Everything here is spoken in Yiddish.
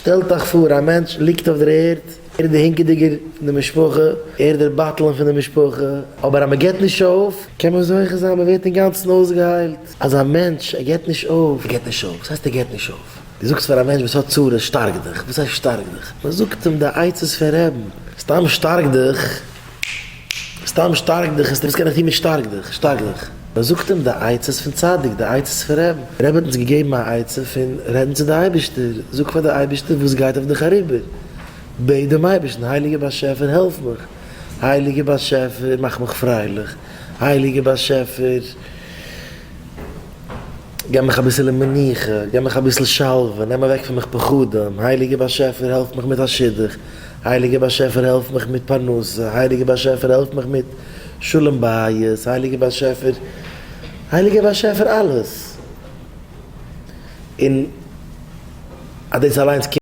שטעלט אייך פאר א מענטש ליגט אויף דער ערד, ער איז דער הינקעדיגער פון די משפחה, ער איז דער בטלן פון די משפחה, אבער אז מען געבט נישט אויף, קען מען זוכה זיין, מען ווערט אינגאנצן אויסגעהיילט. אז א מענטש ער געבט נישט אויף, ער געבט נישט אויף, וואס הייסט ער געבט נישט אויף? דו זאגסט פאר א מענטש וואס האט צרות שטארק דיך, וואס הייסט שטארק דיך? מען זאגט אים די עצות פון רעבן, סתם שטארק דיך, סתם שטארק דיך, וואס קען איך טון מיט שטארק דיך, שטארק דיך? מען זאגט אים די עצות פון צדיק, די עצות פון רעבן, רבי האט אונז געגעבן א עצה פון רעדן צו די אייבערשטער, זאג פאר די אייבערשטער וואס גייט אויף דיך אריבער, בעט דעם אייבערשטן, הייליגער באשעפער העלף מיך, הייליגער באשעפער מאך מיך פרייליך, הייליגער באשעפער געב מיך אביסעלע מנוחה, געב מיך אביסל שלווה, נעם אוועק פון מיך פחדים, הייליגער באשעפער העלף מיך מיט א שידוך, הייליגער באשעפער העלף מיך מיט פרנסה, הייליגער באשעפער העלף מיך מיט שלום בית, הייליגער באשעפער, הייליגער באשעפער אלעס, און אז דאס אליינס קומט.